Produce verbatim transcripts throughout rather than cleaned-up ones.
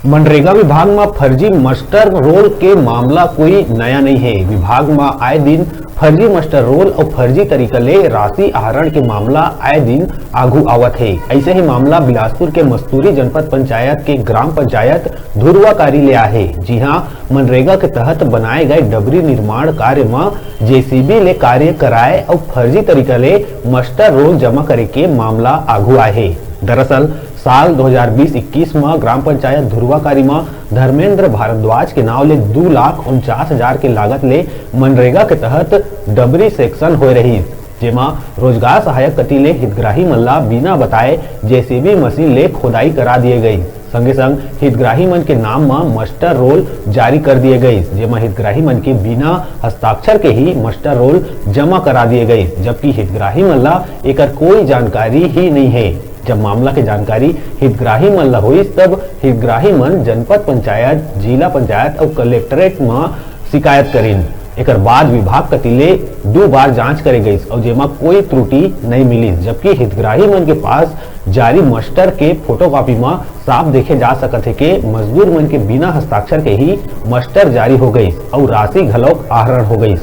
मनरेगा विभाग म फर्जी मस्टर रोल के मामला कोई नया नहीं है। विभाग म आए दिन फर्जी मस्टर रोल अउ फर्जी तरीका ले राशि आहरण के मामला आए दिन आगू आवत हे। ऐसे ही मामला बिलासपुर के मस्तूरी जनपद पंचायत के ग्राम पंचायत धुरवाकारी ले आहे, जिहां मनरेगा के तहत बनाए गए डबरी निर्माण कार्य म जेसीबी ले कार्य कराए अउ फर्जी तरीका ले मस्टर रोल जमा करे के मामला आगू आए हे। दरअसल साल दो हज़ार बीस इक्कीस म ग्राम पंचायत धुरवाकारी म धर्मेंद्र भारद्वाज के नाव ले दू लाख उनचास हजार के लागत ले मनरेगा के तहत डबरी सेक्शन होए रहिस, जेमा रोजगार सहायक कति ले हितग्राही मन ला बिना बताए जेसीबी मशीन ले खोदाई करा दिए गई। संगे संग हितग्राही मन के नाम म मस्टर रोल जारी कर दिए गई, जेमा हितग्राही मन के बिना हस्ताक्षर के ही मस्टर रोल जमा करा दिए गई, जबकि हितग्राही मन ला एकर कोई जानकारी ही नहीं है। जब मामला के जानकारी हितग्राही मन ला होइस, तब हितग्राही मन जनपद पंचायत, जिला पंचायत अउ कलेक्ट्रेट म शिकायत करिन। एकर बाद विभाग कति ले दू बार जांच करे गइस अउ जेमा कोई त्रुटि नइ मिलिस, जबकि हितग्राही मन के पास जारी मस्टर के फोटोकॉपी म साफ देखे जा सकत हे के मजदूर मन के बिना हस्ताक्षर के ही मस्टर जारी हो गइस अउ राशि घलोक आहरण हो गइस।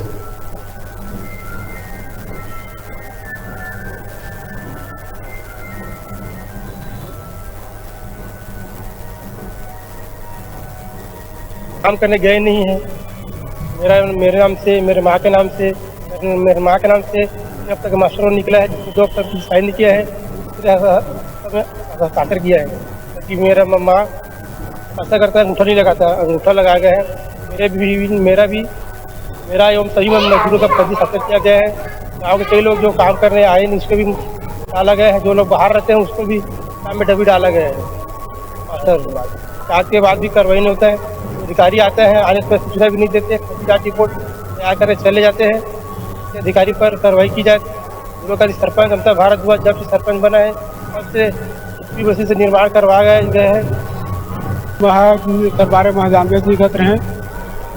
काम करने गए नहीं है। मेरा, मेरे नाम से, मेरे माँ के नाम से, मेरे माँ के नाम से अब तक मास्टर रोल निकला है, जो अब तक साइन नहीं किया है, सिर्फ हस्ता-, हस्ताक्षर किया है। क्योंकि मेरा म-, माँ ऐसा करता है, अंगूठा नहीं लगाता, अंगूठा लगाया गया है। मेरे भी, मेरा भी, मेरा एवं सभी मजदूरों का फर्जी हस्ताक्षर किया गया है। गाँव के कई लोग जो काम करने आए नहीं, उसको भी डाला गया है। जो लोग बाहर रहते हैं, उसको भी काम में डबी डाला गया है। मास्टर, आज के बाद भी कार्रवाई नहीं होता है। अधिकारी आते हैं, आने पर सूचना भी नहीं देते, फर्जीवाड़ा रिपोर्ट तैयार करके चले जाते हैं। अधिकारी पर कार्रवाई की जाए। लोग का सरपंच ममता भारद्वाज जब से सरपंच बना है, तब से इसी वजह से निर्माण करवा गए, गए हैं। वहाँ एकर बारे में जानबे नहीं करत रहे।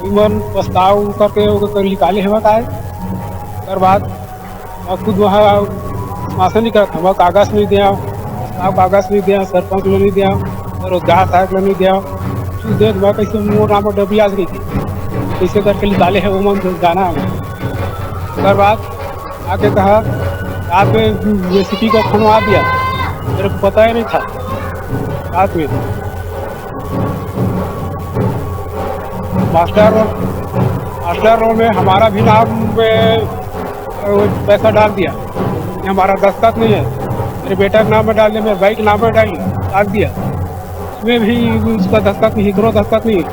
उमन पछताव करके ओकर निकाले हवा का है। ओकर बाद मैं खुद वहाँ आश्वासन नहीं करत हवा, कागज नहीं दिया, प्रस्ताव कागज नहीं दिया, सरपंच ने नहीं दिया, रोजगार सहायक ने नहीं दिया। कुछ देर बाद कैसे मोर नाम पर डबिया गई थी, कैसे करके निकाले है वो मन जाना है। ओकर बाद आके कहा, "रात में जेसीबी का फोन आ दिया, मेरे को पता ही नहीं था।" रात में मास्टर रोल, मास्टर रोल में हमारा भी नाम में, अ, पैसा डाल दिया, ये हमारा दस्तखत नहीं है। मेरे बेटा के नाम में डाल दिया, मेरे भाई के नाम में डाल, डाल दिया, उसमें भी उसका दस्तखत नहीं, एकरो दस्तखत नहीं है।